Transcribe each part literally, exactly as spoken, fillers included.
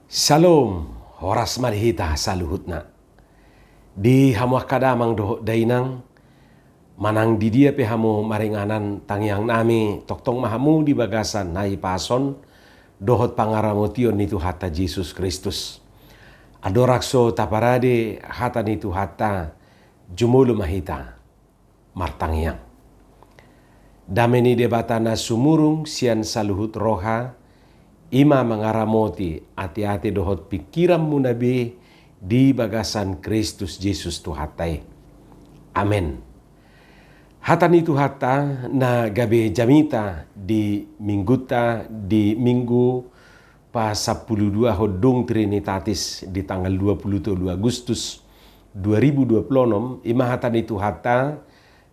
Syalom, horas ma di hita saluhutna. Di hamu angka damang dohot dainang, manang di dia pe hamu maringanan, tangiangnami tongtong ma hamu di bagasan hahipason dohot pangaramotion ni Tuhanta Jesus Kristus. Andorang so taparade hata ni Tuhanta, jumolo ma hita martangiang. Dame ni Debata na sumurung sian saluhut roha, i ma mangaramoti ateate dohot pingkiranmuna be di bagasan Kristus Jesus Tuhanta i. Amen. Hata ni Tuhanta na gabe jamita di minggunta, di minggu pasampuluduahon dung Trinitatis di tanggal dua puluh tolu Agustus dua ribu dua puluh onom, i ma hata ni Tuhanta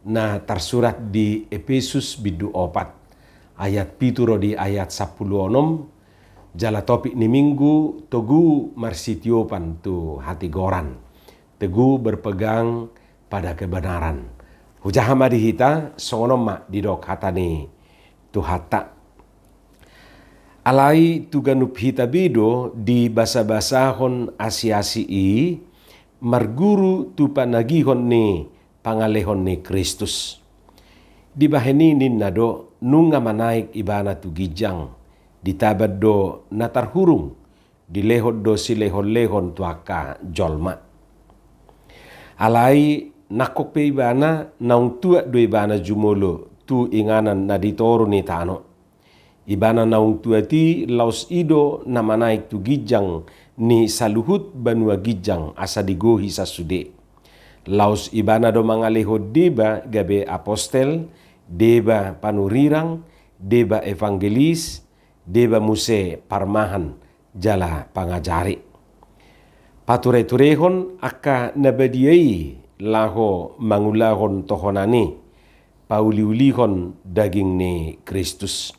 na tarsurat di Epesus bindu opat, ayat pitu ro di ayat sampulu onom, jala topik ni minggu: Togu marsitiopan tu hatigoran, teguh berpegang pada kebenaran. Hujaha ma di hita, songon on ma didok hata ni Tuhanta. Alai tu ganup hita be do dibasabasahon asiasi i, marguru tu panagihon ni pangalehon ni Kristus. Dibahen i ninna do, nunga manaek Ibana tu ginjang, ditaban do na tarhurung, dilehon do silehonlehon tu angka jolma. Alai nangkok pe Ibana, naung tuat do Ibana jumolo tu inganan na di toru ni tano. Ibana naung tuat i, laos i do na manaek tu ginjang ni saluhut banua ginjang asa digohi sasude. Laos Ibana do mangalehon deba gabe apostel, deba panurirang, deba evangelis, deba muse parmahan jala pangajari. Patureturehon angka na badia i laho mangulahon tohonan i, pauliulihon daging ni Kristus.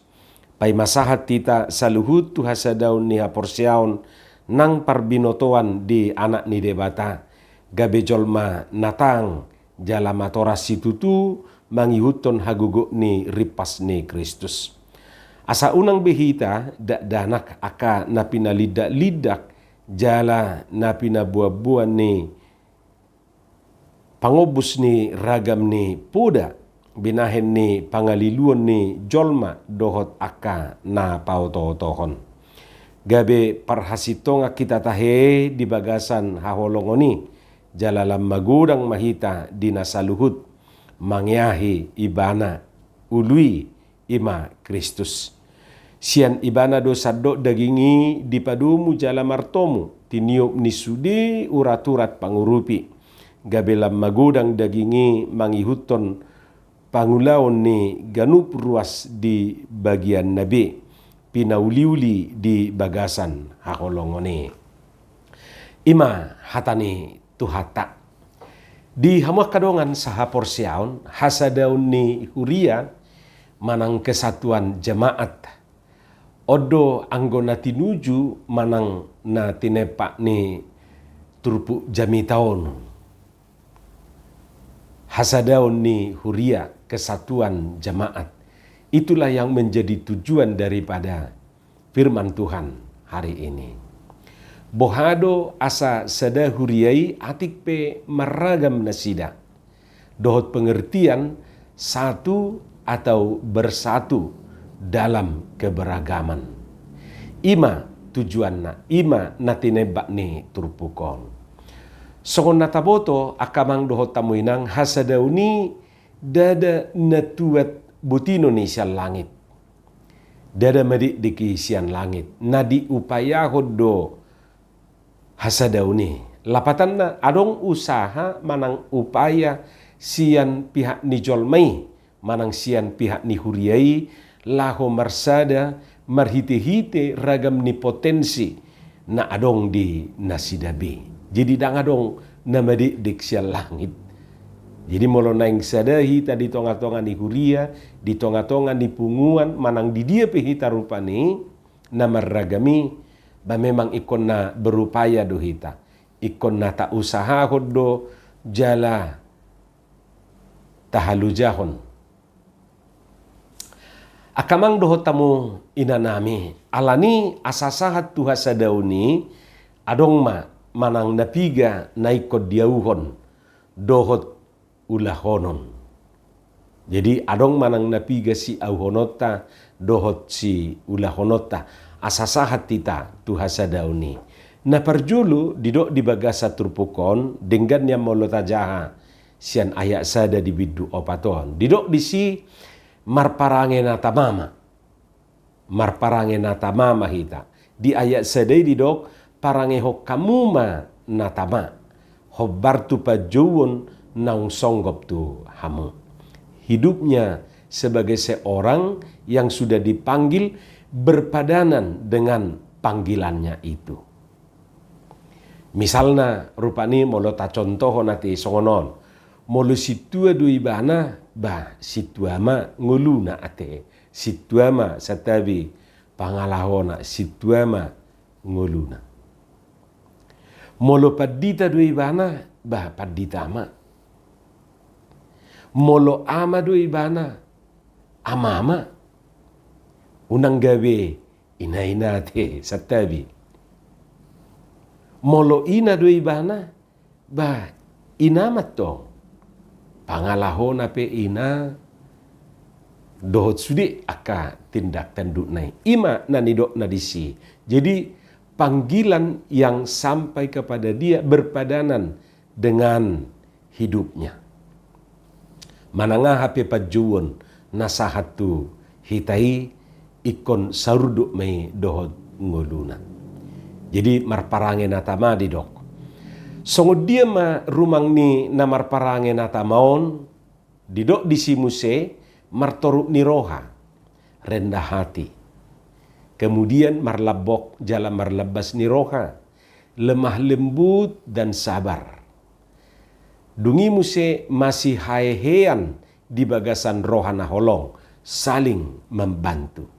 Paima sahat hita saluhut tu hasadaon ni haporseaon nang parbinotoan di Anak ni Debata, gabe jolma na tang jala matoras situtu mangihuthon hagogoon ni rimpas ni Kristus. Asa unang be hita dakdanak angka na pinalindak-lindak jala na pinaboanboan ni pangombus ni ragam ni poda, binahen ni pangaliluon ni jolma dohot angka na paotootohon. Gabe parhasintongan hita tahe di bagasan haholongon i, jala lam magodang ma hita di na saluhut, mangeahi Ibana, Ulu i, i ma Kristus. Sian Ibana do sandok daging i dipadomu jala martomu, tiniop ni sude uraturat pangurupi, gabe lam magodang daging i mangihuthon pangulaon ni ganup ruas di bagianna be, pinauliuli di bagasan haholongon i. I ma hata ni Tuhanta. Di hamu angka dongan sahaporseaon, hasadaon ni huria manang kesatuan jemaat, on do anggo na tinuju manang na tinempak ni turpuk jamita on. Hasadaon ni huria, kesatuan jemaat, itulah yang menjadi tujuan daripada firman Tuhan hari ini. Boha do asa sada huria i atik pe marragam nasida, dohot pengertian satu atau bersatu dalam keberagaman. I ma tujuanna, i ma na tinempak ni turpuk on. Songon na taboto angka amang dohot hamu inang, hasadaon i ndada na tuat botinon i sian langit. Ndada madikdik i sian langit, na diupayahon do hasadaon i. Lapatanna, adong usaha manang upaya sian pihak ni jolma i manang sian pihak ni huria i laho marsada marhitehite ragam ni potensi na adong di nasida be. Jadi ndang adong na madikdik sian langit. Jadi molo naeng sada hita di tongatonga ni huria, di tongatonga ni punguan, manang di dia pe hita rupani, na marragam i, ba memang ingkon na berupaya do hita, ingkon na tausahahon do jala tahalojahon. Angka amang dohot hamu inanami, alani asa sahat tu hasadaon i, adong ma manang na piga na ingkon diauhon dohot ulahonon. Jadi adong manang na piga siauhononta dohot siulahononta asa sahat hita tu hasadaon i. Na parjolo didok di bagasan turpuk on, denggan nian molo tajaha sian ayat sada di bindu opat on. Didok disi, marparange na tama ma. Marparange na tama ma hita. Di ayat sada i didok, parangehon hamu ma na tama, hombar tu panjouon naung songgop tu hamu. Hidupnya sebagai seorang yang sudah dipanggil berpadanan dengan panggilannya itu. Misalna rupani molo tacontohon ate songon on. Molo sintua do ibana, bah, sintua ma ngoluna ate. Sintua ma, santabi, pangalahona, sintua ma ngoluna. Molo pandita do ibana, bah, pandita ma. Molo ama do ibana, ama ma. Unang gabe ina-ina ate, santabi. Molo ina do ibana, bah, ina ma tong. Pangalahona pe ina, dohot sude angka tindak tandukna i. I ma na nidokna disi. Jadi panggilan yang sampai kepada dia berpadanan dengan hidupnya. Manang aha pe panjouon na sahat tu hita i, ingkon saurduk ma i dohot ngoluna. Jadi marparange na tama didok. Songon dia ma rumang ni na marparange na tama on? Didok disi muse, martoruk ni roha, rendah hati. Kemudian marlambok jala marlambas ni roha, lemah lembut dan sabar. Dung i muse masihahean di bagasan roha na holong, saling membantu.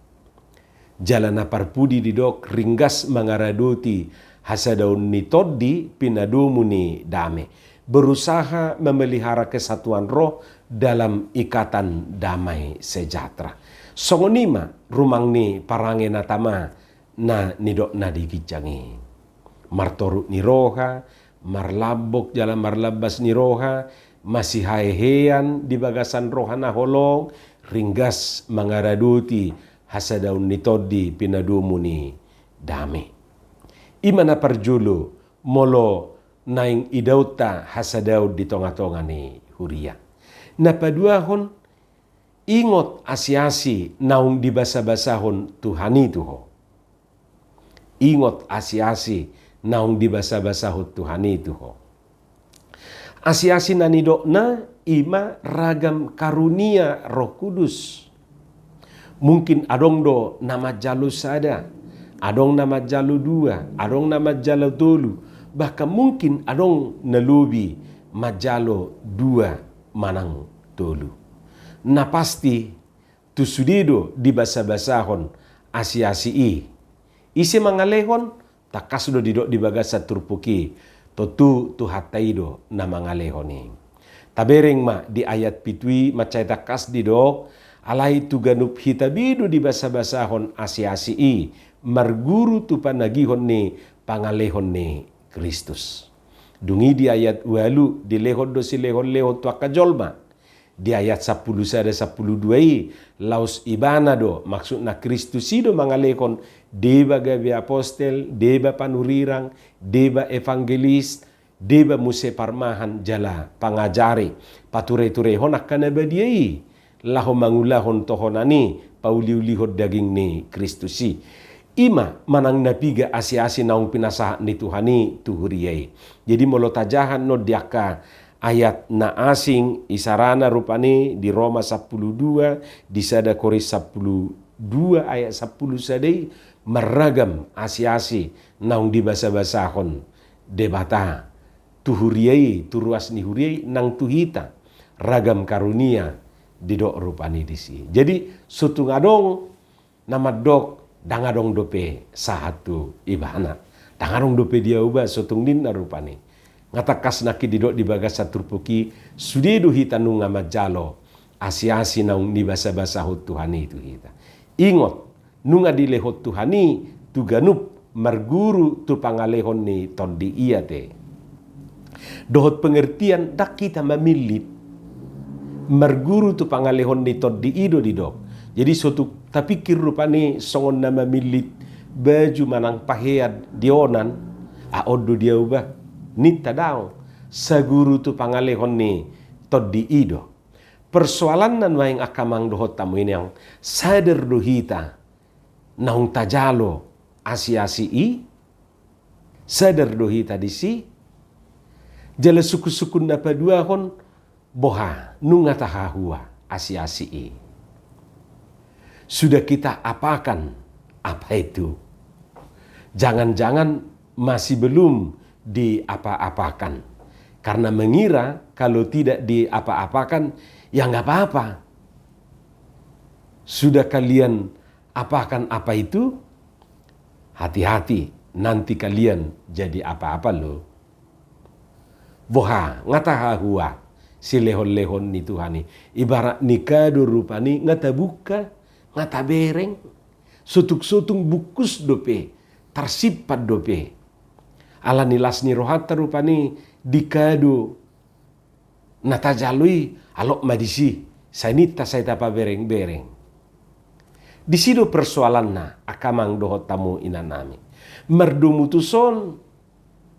Jala na parpudi didok, ringgas mangaradoti hasadaon ni tondi pinadomu ni dame. Berusaha memelihara kesatuan roh dalam ikatan damai sejahtera. Songon i ma rumang ni parange na tama na nidokna di ginjang i. Martoruk ni roha, marlambok jala marlambas ni roha, masihahean di bagasan roha na holong, ringgas mangaradoti hasadaon ni tondi pinadomu ni dame. I ma na parjolo molo naeng idaonta hasadaon di tonga-tonga ni huria. Na paduahon, ingot asi-asi naung dibasa-basahon Tuhan i tu ho. Ingot asi-asi naung dibasa-basahon Tuhan i tu ho. Asi-asi na nidokna i ma ragam karunia Roh Kudus. Mungkin adong do na manjalo sada, adong na manjalo dua, adong na manjalo tolu, bahkan mungkin adong na lobi manjalo dua manang tolu. Na pasti tu sude do dibasa-basahon asi-asi i. Ise mangalehon? Tangkas do didok di bagasan turpuk i, tontu Tuhanta i do na mangalehon i. Tabereng ma di ayat pitu i, mansai tangkas didok, alai tu ganup hita be do dibasa-basahon asi-asi i, marguru tu panagihon ni pangalehon ni Kristus. Dung i di ayat ualu, dilehon do silehon-lehon tu angka jolma. Di ayat sampulu sada sampulu dua i, laos ibana do, maksudna Kristus i do mangalehon, deba gabe apostel, deba panurirang, deba evangelis, deba muse parmahan jala pangajari, pature-turehon angka na badia i, laho mangulahon tohonan i, pauli-ulihon daging ni Kristus i. I ma manang na piga asi-asi naung pinasahat ni Tuhan i tu huria i. Jadi molo tajaha annon di angka ayat na asing, isarana rupani di Roma sampulu dua, di sada Korint sampulu dua ayat sampulu sada i, marragam asi-asi naung dibasa-basahon Debata tu huria i, tu ruas ni huria i, nang tu hita, ragam karunia didok rupani disi. Jadi so tung adong na mandok, ndang adong dope sahat tu ibana. Ndang adong dope diaoba so tung ninna rupani. Nga tangkas nangkin didok di bagasan turpuk i, sude do hita nunga manjalo asi-asi naung nibasa-basahon Tuhan i tu hita. Ingot, nunga dilehon Tuhan i tu ganup marguru tu pangalehon ni tondi i ate. Dohot pengertian ndang hita mamillit. Marguru tu pangalehon ni tondi i do didok. Jadi so tung tapikir rupani songon na mamillit baju manang pahean di onan, a on do diaubah. Ninta daong, saguru tu pangalehon ni tondi i do. Persoalanna nuaeng angka amang dohot hamu inang, sadar do hita naung tajalo asi-asi i? Sadar do hita disi? Jala sungkun-sungkun na paduahon, boha, nunga tahahua asi-asi i? Sudah kita apakan apa itu? Jangan-jangan masih belum diapa-apakan. Karena mengira kalau tidak diapa-apakan, ya nggak apa-apa. Sudah kalian apakan apa itu? Hati-hati, nanti kalian jadi apa-apa loh. Boha, nga tahahua silehon-lehon ni Tuhan i? Ibarat ni kado rupani nga tabuka, nga tabereng. Sotung-sotung bungkus dope, tarsimpan dope. Alani las ni rohanta rupani di kado na tajalo i, alop ma disi, sai ninta sai tapabereng-bereng. Disi do persoalanna angka amang dohot hamu inanami. Mardomu tuson,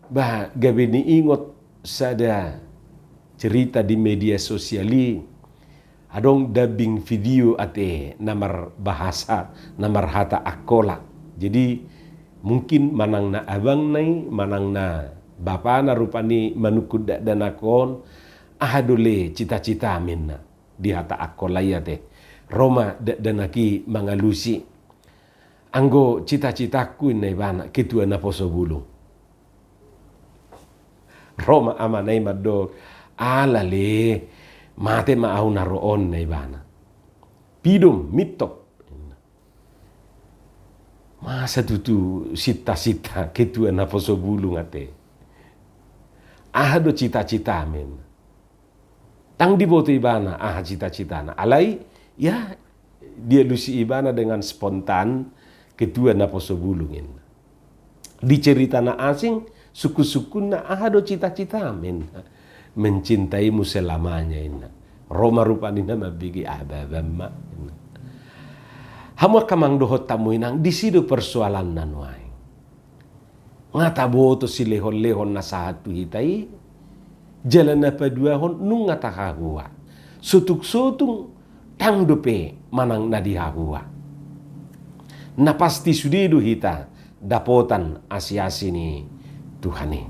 bah, gabe niingot sada cerita di media sosial i, adong dubbing video ate na marbahasa, na marhata Angkola. Jadi mungkin manang na abangna i, manang na bapana rupani manungkun dakdanak on, aha do le cita-citam inna, di hata Angkola i ate. Ro ma dakdanak i mangalusi. Anggo cita-citangku inna ibana, ketua naposo bulung. Ro ma amana i mandok, ala le, mate ma au na ro on inna ibana. Pidom, mintop. Masa tutu sinta-sinta ketua naposo bulung ate? Aha do cita-citam inna? Ndang diboto ibana aha cita-citana. Alai, ya, dialusi ibana dengan spontan, ketua naposo bulung inna. Di cerita na asing, sungkun-sungkunna, aha do cita-citam inna? Mencintaimu selamanya inna. Ro ma rupani na mambege, ababam ma inna. Hamu angka amang dohot hamu inang, disi do persoalanna nuaeng. Nga taboto silehon-lehon na sahat tu hita i, jala na paduahon nunga tahahua. Sotung-sotung ndang dope manang na dihahua. Na pasti sude do hita dapotan asi-asi ni Tuhan i.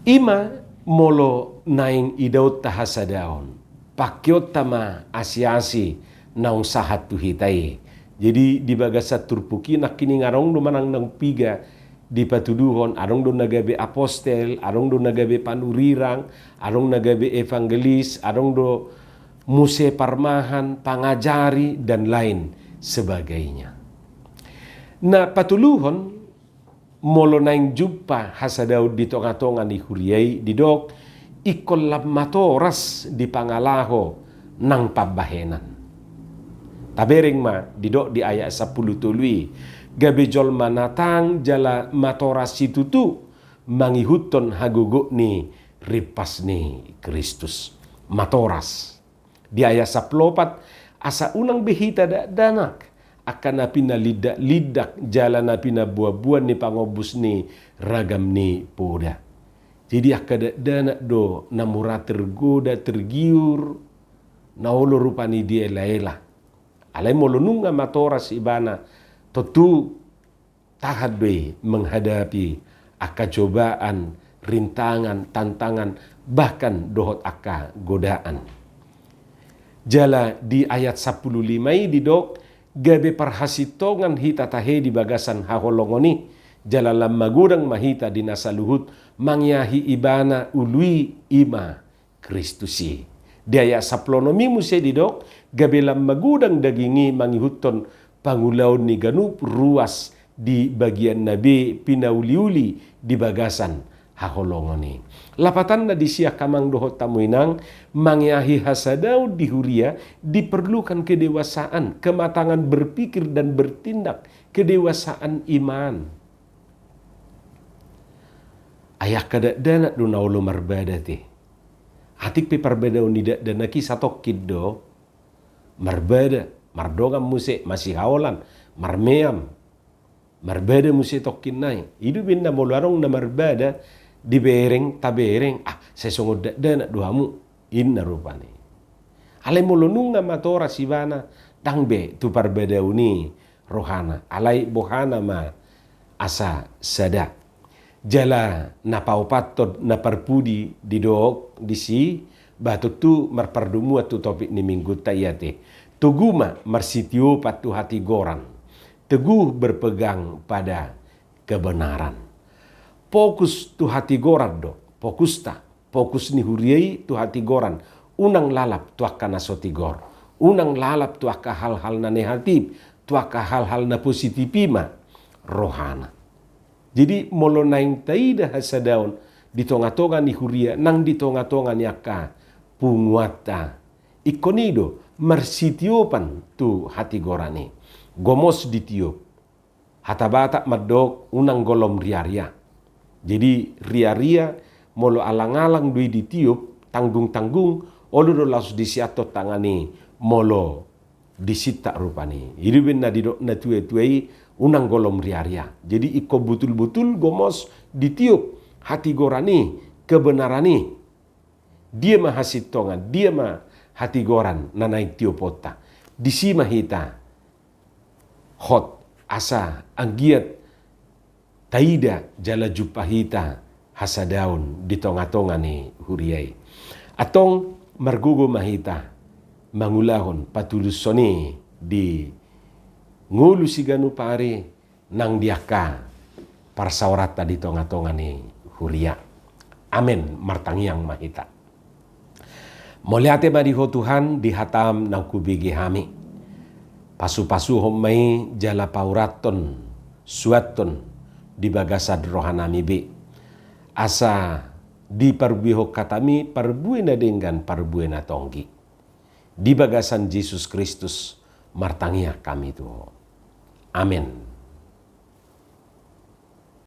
I ma molo naeng idaonta hasadaon, pangkeonta ma asi-asi naung sahat tu hita i. Jadi di bagasan turpuk i nangkining adong do manang naung piga dipatuduhon, adong do na gabe apostel, adong do na gabe panurirang, adong na gabe evangelis, adong do muse parmahan, pangajari, dan lain sebagainya. Na patoluhon, molo naeng jumpa hasadaon di tonga-tonga ni huria i, didok, ingkon lam matoras di pangalaho nang pambahenan. Tabereng ma didok di ayat sampulu tolu i, gabe jolma na tang jala matoras situtu mangihuthon hagogoon ni rimpas ni Kristus. Matoras. Di ayat sampulu opat, asa unang be hita dakdanak angka na pinalindak-lindak jala na pinaboan-boan ni pangombus ni ragam ni poda. Jadi angka dakdanak do na mura tergoda, tergiur, na olo rupani diela-ela. Alai molo nunga matoras ibana, tontu tahan do i menghadapi angka cobaan, rintangan, tantangan, bahkan dohot angka godaan. Jala di ayat sampulu lima i didok, gabe parhasintongan hita tahe di bagasan haholongon i, jala lam magodang ma hita di na saluhut, mangiahi ibana ulu i, i ma Kristus i. Di ayat sampulu onom i muse didok, gabe lam magodang daging i mangihuthon pangulaon ni ganup ruas di bagianna be pinauli-uli di bagasan haholongon i. Lapatanna disi angka amang dohot hamu inang, mangeahi hasadaon di huria diperlukan kedewasaan, kematangan berpikir dan bertindak, kedewasaan iman. Ai angka dakdanak do na olo marbada te. Atik pe parbadaon ni dakdanak i satongkin do. Marbada, mardongan muse, masihaolan, marmeam, marbada muse tongkin nai. I do umbahen na molo adong na marbada, dibereng, tabereng, ah, sai songon dakdanak do hamu, inna rupani. Alai molo nunga matoras ibana, ndang be tu parbadaon i rohana, alai bohana ma asa sada. Jala na paopathon na parpudi didok disi, ba tontu marpardomuan tu topik ni minggunta i ate. Togu ma marsitiopan tu hatigoran. Teguh berpegang pada kebenaran. Fokus tu hatigoran do, fokusta, fokus ni huria i tu hatigoran. Unang lalap tu angka na so tigor. Unang lalap tu angka hal-hal na negatif, tu angka hal-hal na positif i ma rohana. Jadi molo naeng taida hasadaon di tonga-tonga ni huria, nang di tonga-tonga ni angka punguanta, ingkon i do marsitiopan tu hatigoran i. Gomos ditiop. Hata Batak mandok unang golom riaria. Jadi riaria molo alang-alang do i ditiop, tanggung-tanggung, olo do laos disiathon tangan i molo disintak rupani. I do umbahen na didok na tua-tua i unang golom riaria. Jadi ingkon butul-butul gomos ditiop hatigoran i, kebenaran i. Dia ma hasintongan, dia ma hatigoran na naeng tioponta. Disi ma hita hot asa anggiat taida jala jumpa hita hasadaon di tonga-tonga ni huria i. Antong margogo ma hita mangulahon patuluson i di ngolu siganup ari nang di angka parsaoranta di tonga-tonga ni huria. Amen. Martangiang ma hita. Mauliate ma di Ho Tuhan di hataM naung hubege hami. Pasu-pasuhon ma i jala paurathon, suanhon di bagasan rohanami be. Asa diparbuehon hataMi parbue na denggan, parbue na tonggi. Di bagasan Jesus Kristus martangiang hami tu Ho. Amen.